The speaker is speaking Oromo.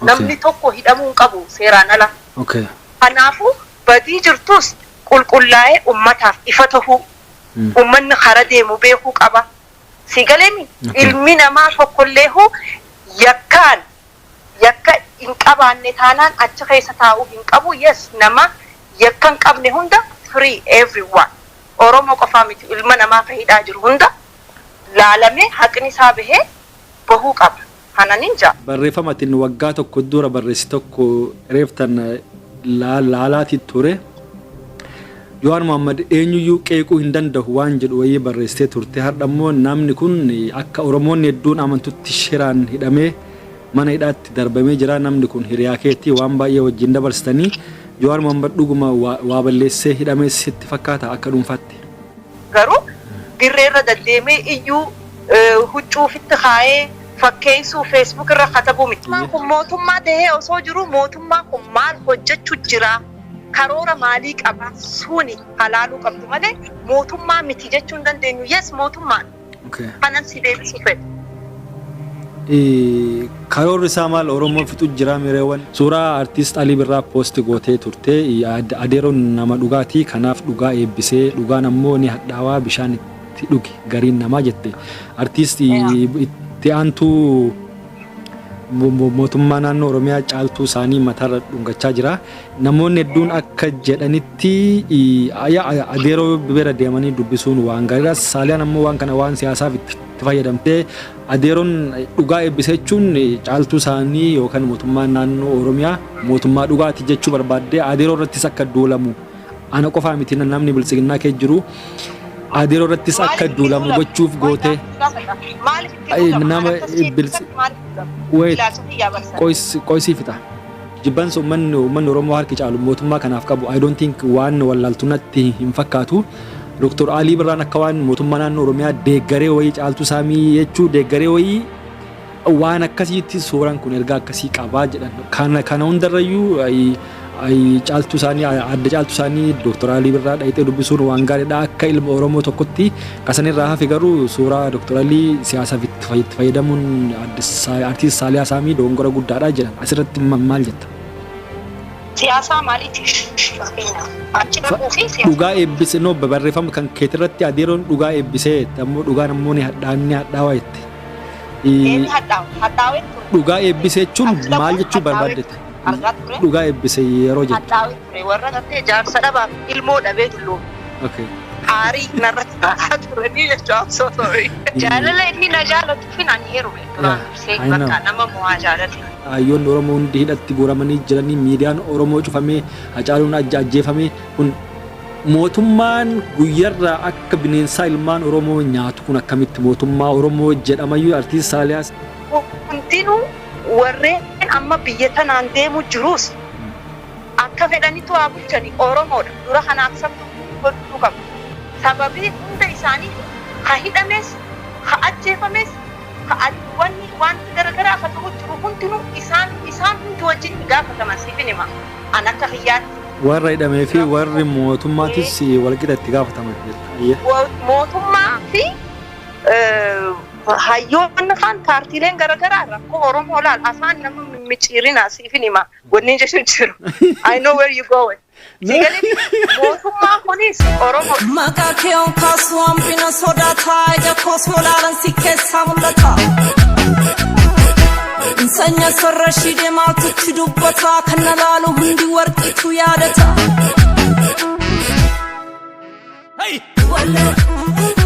Namni tokko hidhamuu hin qabu seeraan ala. Kanaafuu badii jirtus qulqullaa'ee ummataaf ifa tahuu, ummanni kara deemu beekuu qaba. Sii galeemi? Ilmi namaa tokkolleehuu yakkaan yakka hin qabaanne taanaan achi keessa taa'uu hin qabu. Yes, nama yakka hin qabne hunda free everyone. Oromoo qofaa miti, ilma namaa ka hidhaa jiru hunda laalamee haqni isaa bahee bahuu qaba. Kananin ja'a. Barreeffama atin waggaa tokko dura barreessi tokko reeftan laalaati ture. Jawaar Mohammad eenyuyyuu qeequu hin danda'u waan jedhu wayii barreessitee turte. Har'a immoo namni kun akka Oromoonni hedduun amantutti shiraan hidhamee mana hidhaatti darbamee jira. Namni kun hiriyaa keetii, waan baay'ee wajjin dabarsitanii. Jawaar Mohammad dhuguma waa balleessee hidhamee sitti fakkaata akka dhuunfaatti? Garuu dirreerra deddeemee iyyuu, huccuu ofitti kaayee fakkeessuu, Facebook irra katabuu miti. Mootummaan kun mootummaa tahee osoo jiru, mootummaan kun maal hojjechuu jira? Karoora maalii qaba? Suni halaaluu qabdu malee mootummaa miti jechuu hin dandeenyu. Yes, mootummaan. Kanan si deebisuu fedha. Karoorri isaa maal? Oromoo fixu jira mireewwan. Suuraa artiist Alii Birraa post gootee turte. Adeeroon nama dhugaatii, kanaaf dhugaa eebbisee, dhugaan ammoo ni hadhaawaa, bishaan itti dhugi gariin namaa jette. Artiist itti aantuu mootummaa naannoo Oromiyaa Caaltuu isaanii mataarra dhungachaa jira. Namoonni hedduun akka jedhanitti adeeroo bira deemanii dubbisuun waan gaariidha. Saaliyaan ammoo waan kana waan siyaasaaf itti fayyadamtee, adeeroon dhugaa eebbise jechuun Caaltuu isaanii yookaan mootummaa naannoo Oromiyaa mootummaa dhugaati jechuu barbaaddee, adeeroo irrattis akka duulamu, ana qofaa miti, namni biltsiginnaa kee jiru adeeroo irrattis akka duulamu gochuuf gootee. Maaliif itti duulama? Nama Maaliif qoysii fixa. Jibbansa uummanni Oromoo harki caalu mootummaa kanaaf qabu, I don't think waan wallaaltu natti hin fakkaatu. Dr. Alii Birraan akka waan mootummaa naannoo Oromiyaa deeggaree wayii, Caaltuu Saamii jechuu deeggaree wayii, waan akkasiitti suuraan kun ergaa akkasii qabaa jedhan. Kana hundarrayyuu Caaltuu isaanii, adda Caaltuu isaanii Dr. Alii Birraa dhayitee dubbisuun waan gaariidha akka ilma Oromoo tokkotti. Kasanirraa hafe garuu suuraa Dr. Alii siyaasaaf itti fayyadamuun artiist Saaliyaa Saamii dogongora guddaadha jedhan. Asirratti maal jetta? Siyaasaa maaliitiif? Fakkeenyaaf achi dhaquu fi siyaasa. Dhugaa eebbise, no, barreeffama kan keetirratti adeeroon dhugaa eebbisee, ammoo dhugaan ammoo ni hadhaa, ni hadhaawaa jette. Inni hadhaawu hadhaawee ture. Dhugaa eebbise jechuun maal jechuu barbaaddete? Argaa ture. Dhugaa eebbise yeroo jettu. Hadhaawee ture, warra gartee jaarsa dhabaaf ilmoo dhabee dulloome. Aarii narratti ta'aa turanii jechuudha. I'm so sorry. Jaalala inni na jaalatu fi ani heerume duraan dursee I know. Bakka nama mo'aa jaalate. Hayyoonni Oromoo hundi hidhatti guuramanii jiranii, miidiyaan Oromoo cufamee, Hacaaluun ajjeefamee, kun mootummaan guyyarraa akka bineensaa ilmaan Oromoo nyaatu kun akkamitti mootummaa Oromoo jedhamayyuu, artiist Saaliyaas? Hundinuu warreen amma biyya tanaan deemu jirus akka fedhanitu haa bulchani, Oromoodha. Dura kana accept gochuu qabu. Sababii hunda isaaniiti ka hidhames, ka ajjeefames, ka wanni wanti garagaraa ka ta'u jiru hundinuu isaan hundi wajjin gaafataman, siifin hima. An akka kiyyaatti. Warra hidhamee fi warri mootummaatis walqixa itti gaafataman jetta. Mootummaa fi hayyoonni kaan, paartiileen garagaraa rakkoo Oromoo laal, afaan nama mimmiccirina, siifin hima. Wanni jechuun jiru. I know where you going. Sigalee mootummaan kunis Oromoo. Maqaa kee on kaasu hambina sodaataa, ija koos olaalan si keessaa mul'ata. Sanya sarara shidee maaltutti dubbata, kan na laalu hundi warqiitu yaadata. Wallo.